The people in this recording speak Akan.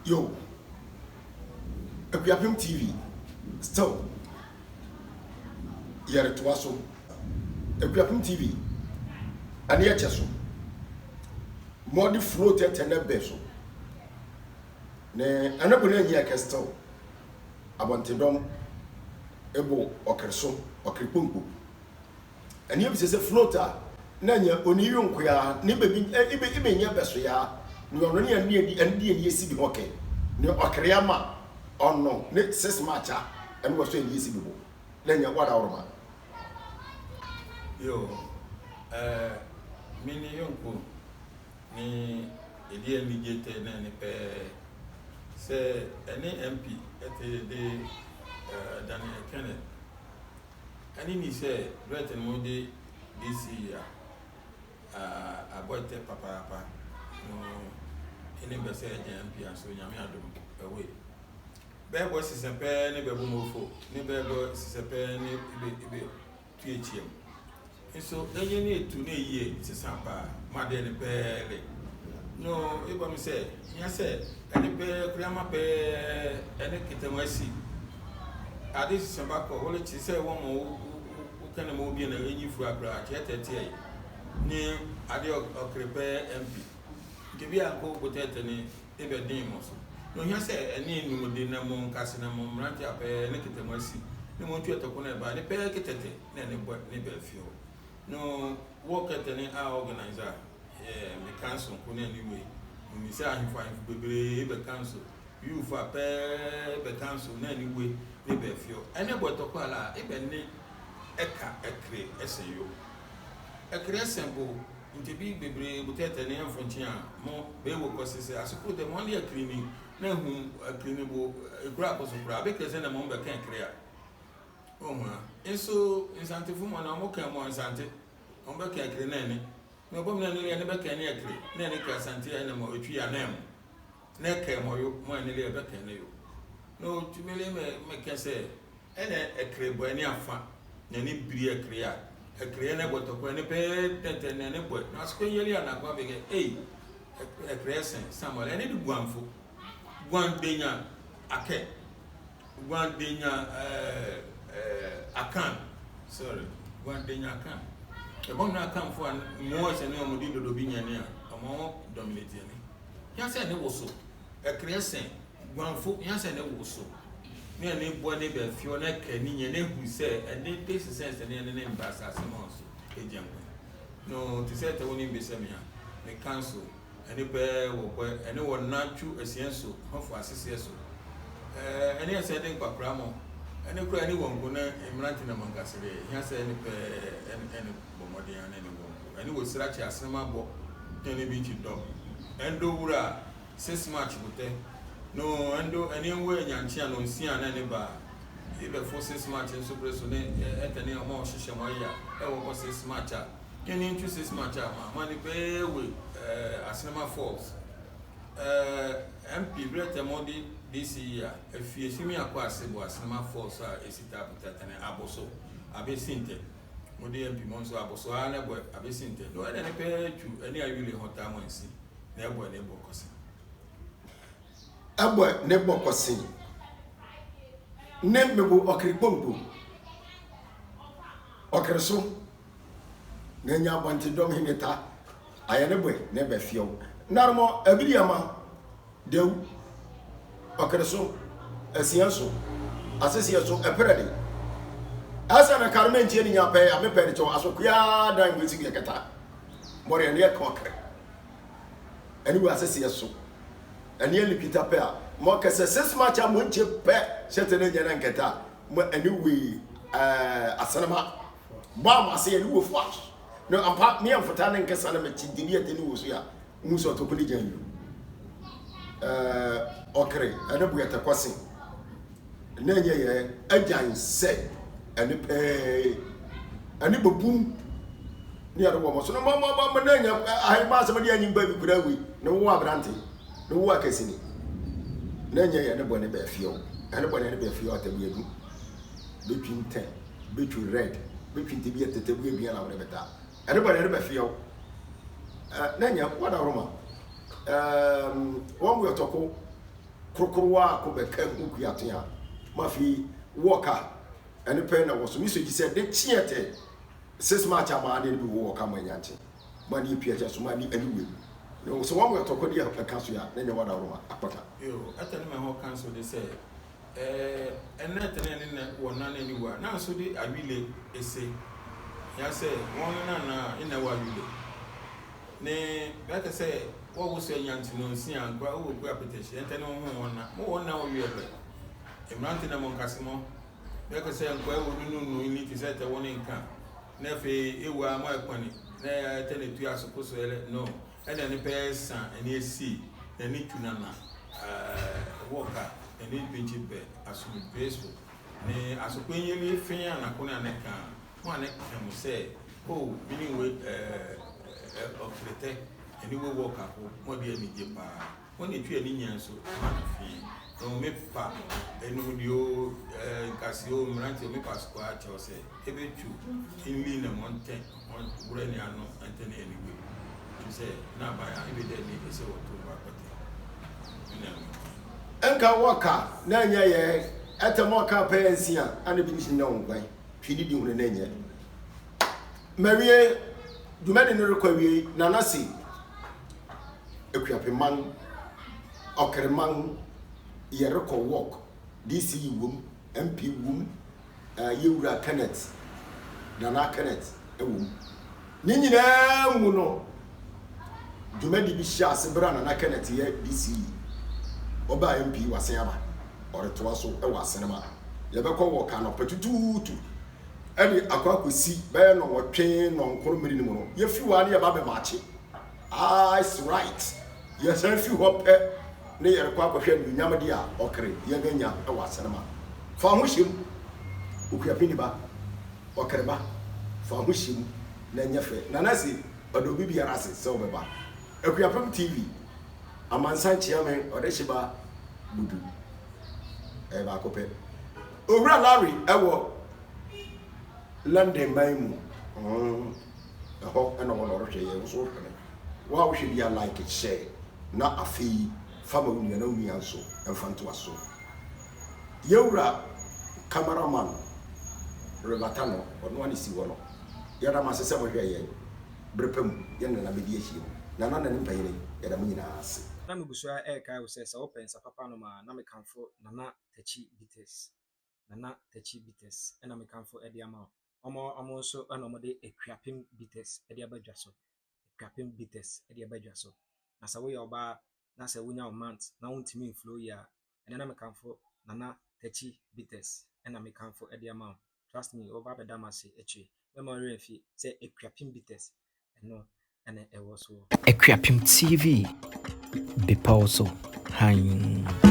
Yo, Akuapem TV still yɛretoa so. Akuapem TV ɛne ɛkyɛ so. Mɔde flow tɛtɛ ne bɛ so. Ne ɛne bo ne anyi ɛkɛ still. Abɔntedɔm ebo ɔkere so, ɔkere kponkpo. Ɛne ebisɛ sɛ float a na nyɛ oni yonko ya ne bɛbi ibe ibe nyɛ bɛso ya ne ɔno ne ɛne ɛdi ɛne di ɛne esi bi hɔ kɛ ne ɔkere ama ɔno ne 6 March a ɛne wɔ so ɛne esi bi bo na nyɛ wada woroma. Yo, eh, me ne yonko ne ɛdi anigye tɛ na ɛne pɛɛ sɛ ɛne MP ɛte de eh, Daniel Kenneth. Ɛne ni sɛ brɛt no mo de DC a abɔ ɛtɛ papaapa no ɛne bɛ sɛ ɛgye MP a so Nyame adom ɛwe. Bɛɛbɔ sisɛ pɛɛ ne bɛbɔ mofo ne bɛɛbɔ sisɛ pɛɛ ne ebe ebe tu akyiam. Nso enye ne etu ne eyie sesa paa ma deɛ ne pɛɛ le. No ebɔ me sɛ hia sɛ ɛne pɛɛ kura ma pɛɛ ɛne ketɛm asi. Ade sesa ba kɔ wole kye sɛ wɔn mo wo wo kɛne mo obi na enyi fura kura kyɛ tɛteɛ yi ne ade ɔkere pɛɛ MP. Nti bi a nko botɛtɛ ne ebe den mo so. No hia sɛ ɛne enum de na mo nkase na mo mmerante a pɛɛ ne ketɛm asi ne mo ntu ɛtɔko na ɛba ne pɛɛ ketɛtɛ na ɛne bɔ ne bɛ fio. No wɔ kɛtɛ ne a organizer me council ko ne anyway. Mi sɛ ahemfo ahemfo bebree bɛ council. Youth a pɛɛ bɛ council na anyway ne bɛ fio. Ɛne bɔ ɛtɔko ala ebe ne ɛka ɛkre ɛsɛn yo. Ɛkre ɛsɛn bo nti bi bebree butɛtɛ ne ɛmfo nkyen a mo bɛwɔ kɔsi sɛ asokoro dɛ mo ɔne ɛkre ni na ehu ɛkre ni bo ekura akɔso kura abɛkɛ sɛ na mo bɛka ɛkre a. Ohun a. Nso nsantefo mo na mo ka mo nsante. Mo bɛka ɛkre na ɛne. Na ɔbɔ mu na ɛne ɛne bɛka ɛne ɛkre na ɛne ka asante a ɛna mo etwi anan mu. Na ɛka mo yo mo ɛne le ɛbɛka ɛne yo. Na otumi le me me ka sɛ ɛna ɛkre bɔ ɛne afa na ɛne biri ɛkre a ɛkre ɛne bɔ tɔkɔ ɛne pɛɛ tɛtɛ na ɛne bɔ na asokɔ yɛli anakɔ abɛkɛ ei ɛkre ɛsɛn Samuel ɛne de guanfo guan denya akɛ guan denya akan sorry guan denya akan ɛbɔn na akanfo a mo ɛsɛ ne ɔmo di dodo bi nya ne a ɔmo dominate ne yasɛ ne woso ɛkre ɛsɛn guanfo yasɛ ne woso ne ɛne bɔ ne bɛ fio ne kɛ ne nyɛ ne hu sɛ ɛne de sisɛn sɛ ne ɛne ne mba asase mo so egya nkwa no te sɛ ɛtɛ wo ne mbesɛ me a me council ɛne pɛɛ wɔ bɔ ɛne wɔ natwu esia so hɔfo aseseɛ so ɛne ɛsɛ de nkwakora mo ɛne kura ɛne wɔn ko na mmerante na mankasere hia sɛ ɛne pɛɛ ɛne ɛne bɔ mmɔden ɛne ɛne wɔn ko ɛne wɔ sira kye asɛm abɔ ɛne bi nkyi dɔm ɛndo wura 6 March botɛ no ɛndo ɛne nwo ɛnyankye a no nsia na ɛne ba ebɛfo 6 March nso bere so ne ɛtɛ ne ɔmo a ɔhyehyɛ mo ayɛ a ɛwɔ kɔ 6 March a ɛne ntwi 6 March a ma ma ne pɛɛ we Asenema Falls MP brɛtɛ mo de DC a efie sumi akɔ ase bo Asenema Falls a esi ta abotɛtɛne aboso abesi ntɛ mo de MP mo nso aboso a na bɔ abesi ntɛ no ɛna ne pɛɛ twu ɛne awile ho taa mo nsi na ɛbɔ ne bɔ kɔse. Ɛbɔ ne bɔ kɔse ne mebo ɔkere kpompo ɔkere so na nya abɔnte dɔm hene ta ayɛ ne bɔ ne bɛ fiew narmo abiri ama dew ɔkere so asia so aseseɛ so ɛpɛrɛ de ɛsɛ na kar mentie ne nya pɛ a mepɛ de kyɛw asokoa dan wɔ esi kɛkɛta mɔre ɛne ɛka ɔkere ɛne wɔ aseseɛ so ɛne ɛne pita pɛ a mo kɛsɛ 6 March a mo nkyɛ pɛ hyɛtɛ ne nyɛ na nkɛta mo ɛne wei asenema bɔ a mo ase ɛne wɔ fo no ampa me amfota ne nkɛsa na mekyi debi ɛte ne wɔ so ya mu sɛ ɔtɔko ne gyan yi ɔkere ɛne boyɛtɛ kɔse na ɛnyɛ yɛ agyan sɛ ɛne pɛɛ ɛne bɛbum ne yɛde wɔ mo so no ma ma ma na ɛnyɛ ahema asɛm de anyi ba bi kura wei ne wo aberante ne wo akɛse ni na ɛnyɛ yɛ ne bɔ ne bɛɛ fiew ɛne bɔ ne bɛɛ fiew atabuadu bɛtwi ntɛn bɛtwi red bɛtwi ntɛ bi ɛtɛtɛ bu aduan na wɔde bɛta ɛne bɔ ne bɛɛ fiew na ɛnyɛ wɔda roma wɔn bu ɛtɔko. Korokorowa a ko bɛka ho kuaten a ma afei wɔ ka ɛne pɛ na wɔ so. Mesɔ gyi sɛ de kyeɛ tɛ 6 March ama adeɛ no bi wɔ ka mo anyankye ma ne pia kyɛ so ma ne ani wɔ mu. Na sɛ wɔn mo ɛtɔkɔ deɛ ɛka so ya na nyɛ wada woroma akpata. Yo, ɛtɛ ne mɛ hɔ kan so de sɛ ɛɛ ɛnɛ tene ne nɛ wɔ nana ni wa na nso de awile ese ya sɛ wɔn no nana ina wɔ awile ne bɛtɛ sɛ wɔwɔ so anyanti no nsi ankora wɔ ku apetɛhye ɛntɛ ne ho wɔn na mo wɔn na wɔwie bɛ mmerante na mo nkase mo bɛkɛ sɛ nkwa ɛwɔ no no no ni te sɛ ɛtɛ wɔn nka na afei ewu a mo ɛkɔne na ɛtɛ ne tu asoko so ɛlɛ no ɛna ne pɛ san ɛne esi na ne tu nana ɛɛ wɔka ɛne pinkyi bɛ asomdwe so ne asoko enyeli fi a nako na ne ka mo a ne ka mo sɛ o mini we ɛɛ ɔkiretɛ ɛne we wɔ kako mo de anigye paa mo ne twi ani nya nso ma na fi na mo mepa enum de o ɛɛ nkasi o mmerante o mepa asoko akyɛw sɛ ebetu nli na mo ntɛn mo wura ni ano ntɛn ne aniwe sɛ na aban a ebe dɛ ni ɛsɛ wɔ to ba kɔtɛ ɛna ɛmu. Nka wɔka na nyɛ yɛ ɛtɛ mo ɔka pɛ nsia ana bi nhyina wo nkwan twi didi hunu na nyɛ mawie dwumadi no rekɔ awie. Nana se Akuapeman Ɔkereman yɛrekɔ walk, DCE wom, MP wom, yɛwura Kenneth, Nana Kenneth wom. Ne nyinaa mu no, dwumadi bi hyɛ ase bere a Nana Kenneth yɛ DCE, ɔbaa MP wasen aba, ɔretoa so wɔ Asenema. Yɛbɛkɔ walk anɔpa tutuutu ɛde akɔ akɔsi bɛyɛ 8 9 mmiri no mu no, yɛfi hɔ a ne yɛba bɛmaakye eyes right. Yɛsan fi hɔ pɛ ne yɛrekɔ akɔhwɛ anuonyam de a ɔkere yɛn anya wɔ Asenema. Fa ho hyɛ mu, Okuapini ba, ɔkere ba, fa ho hyɛ mu na nyɛ fɛ. Nana se ɔde obi biara ase sɛ wobɛba Akuapem TV. Amansan kyeame ɔde hyeba budu ɛyɛ baako pɛ. Owura Larry ɛwɔ London man mu, ɛhɔ ɛna wɔn ɔrehwɛ yɛn nso hwɛ no. Wo a wohwɛ bi a, like, share, na afei fa ma wo nua na wo nua nso mfa ntoa so. Yɛwura cameraman Rebata no, ɔno ane si hɔ no. Yɛda mo ase sɛ mohwɛ yɛn bere pa mu. Yɛn nana bɛdi ahyia mu, Nana na ne mpanyini. Yɛda mo nyinaa ase. Na megu so a ɛrekae wo sɛ wopɛ nsa papa nom a, na mekamfo Nana Takyi Bitters. Nana Takyi Bitters ɛna mekamfo de ama wo. Ɔmo nso ɛna ɔmo de Akuapem Bitters de aba dwa so. Akuapem Bitters de aba dwa so. Na sɛ woyɛ ɔbaa na sɛ wonya wo month na wontumi mflow yi a, ɛnɛ na mekamfo Nana Takyi Bitters ɛna mekamfo de ama wo. Trust me, wɔba abɛda m ase akyire. Mɛma wo werɛ mfi sɛ Akuapem Bitters ɛno ɛna ɛwɔ soɔ. Akuapem TV, bepɔw so hann.